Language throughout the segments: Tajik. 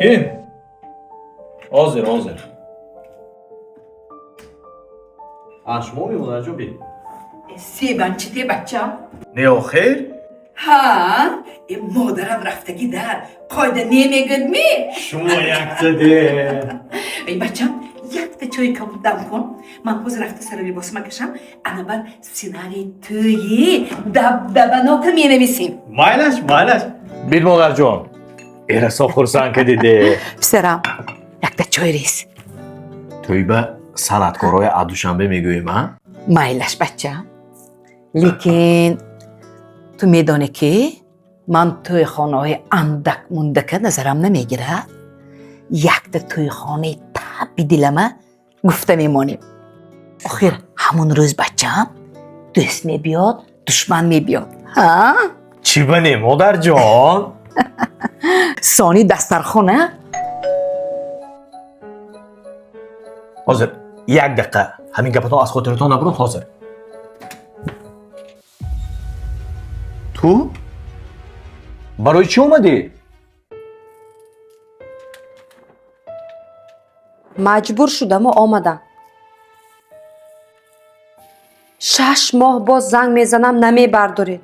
Ким? Ҳозир, ҳозир. А шумо модарҷон би? Себан чӣ де, бачам? Не, охир? Ҳа, модарам рафтагӣ дар қоида немегӯд ми? Шумо якта де. Эй бачам, якта чойи кабуд дам кун. Ман ҳозир рафта сари либосима кашам, ана баъд сценарии тӯйи дабдабанока менависем. Майлаш, майлаш. Бид, модарҷон. Эрасо хурсанд кардиде. Писарам, якта чой рез. Тӯйба санъаткорҳои аз Душанбе мегӯем, а? Майлаш, бачам, лекин ту медонӣ, ки ман тӯйхонаҳои андак мундака назарам намегирад. Якта тӯйхонаи таби дилама гуфта мемонем. Охир ҳамун рӯз, бачам, дӯст мебиёд, душман мебиёд, ҳа? Чӣ ба не, модарҷон? Сони дастархона. Ҳозир, як дақиқа, ҳамин гапатон аз хотиратон набурд. Ҳозир ту барои чӣ омадӣ? Маҷбур шудаму омадам. 6 моҳ боз занг мезанам, намебардоред.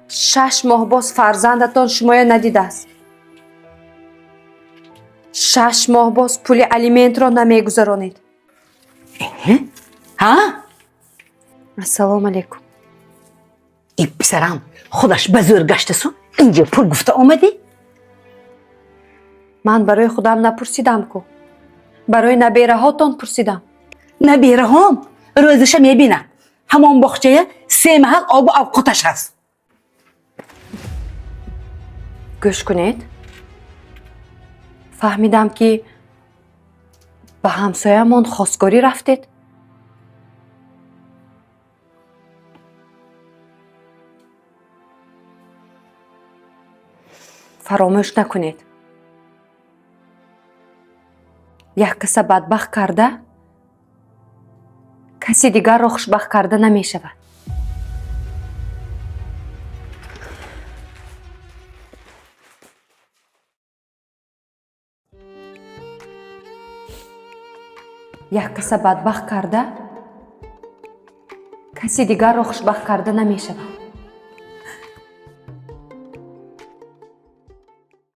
6 моҳ боз фарзандатон шумоя надидааст. 6 моҳ боз пули алиментро намегузаронед. Ҳа? Ассалому алайкум. И писарам худаш ба зӯр гаштасу инҷо пул гуфта омадӣ? Ман барои худам напурсидам ку, барои набераҳотон пурсидам. Набераҳом рӯзаша мебинад. Ҳамон боғчая се маҳал обу авқоташ ҳаст. Гӯш кунед, фаҳмидам, ки ба ҳамсоямон хостгорӣ рафтед. Фаромӯш накунед, як каса бадбахт карда, каси дигарро хушбахт карда намешавад. Як каса бадбахт карда, каси дигарро хушбахт карда намешавад.